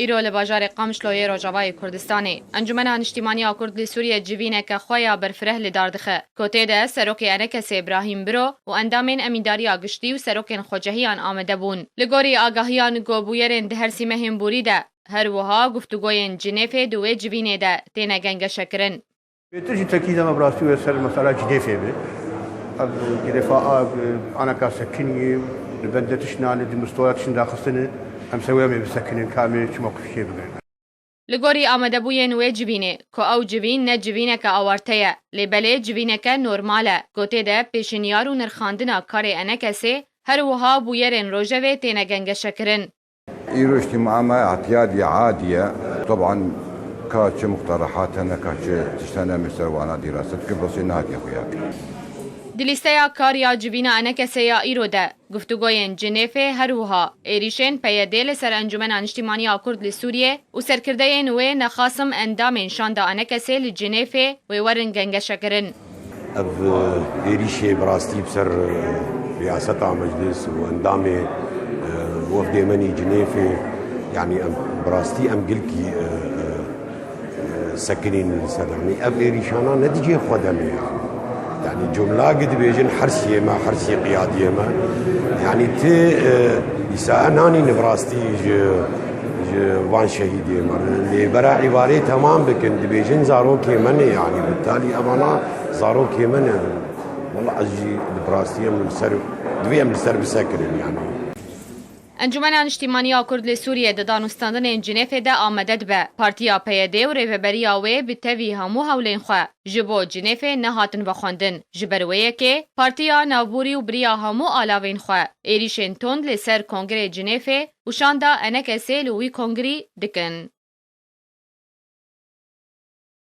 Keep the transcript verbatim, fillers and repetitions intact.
Îro li bajarê Qamişloyê Rojavayê Kurdistanê, Encûmena Niştîmaniya Kurd li Sûriyê civîneke xwe ya berfireh li dar dixe, ku tê de serokê ENKSê Brahîm Biro û endamên emîdariya giştî û serokên xwecehiyan amade bûn. Li gorî agahiyan ku bûyerên di her sî mehên borî de, her wiha guftûgoyên Cinêfê di wê civînê de têne gengeşekirin. Bêtir jî tekîda me bi rastî wê ser mesela Cinêfê be. Ev Cinêfa a, aneka sekiniyê, li bende tişt nane, di mistoya tişt daxistine, em ser wê em ê bisekinin, ka em ê çi mewqifê bigirin. Li gorî amadebûyên wê civînê, ku ew civîn ne civîneke awarte ye, lê belê civîneke normal e, ku tê de pêşinyar û nirxandina karê ENKSê, her wiha bûyerên rojevê têne gengeşekirin. Îro îctîmaa me îtiyadî adî ye. Teban ka çi muqterehate ne ka çi tiştene em ê ser wana dîrase dikin, rosê nehatiye xuya. Di lîsteya kar ya civîna ENKSê ya îro de, guftûgoyên Cinêfê her wiha êrîşên PYDê li ser Encûmena Niştîmaniya Kurd li Sûriyê û serkirdeyên wê nexasim endamên şanda ENKSê li Cinêfê wê werin gengeşekirin. Ev, e, êrîşê bi rastî bi ser, e, riyaseta meclis û endamê, e, wefdê me nî Cinêfê, yanî em bi rastî em gilkî, e, e, e, sekinîn li ser. Yanî ev êrîşana ne di cihê xwe de me yanî. Yanî cumla gi dibêjin hersiyê me, hersiyê qiyadiyê me. Yanî ti, e, îsa nanîne bi rastî ji, ji van şehîdê me. Lê bera îbarê temam bikin, dibêjin zarokê me ne yanî. Bi talî evana zarokê me ne. Wela ez jî di bi rastî em li ser, divê em li ser bisekirin yanî. Encûmena Niştîmaniya Kurd li Sûriyê di danûstandinên Cinêfê de amade dibe. Partiya PYDê û rêveberiya wê bi tevî hemû hewlên xwe ji bo Cinêfê nehatin vexwendin. Ji ber wê yekê, partiya navborî û bi riya hemû alavên xwe êrîşên tund li ser Kongrê Cinêfê û şanda ENKSê li wî kongrî dikin.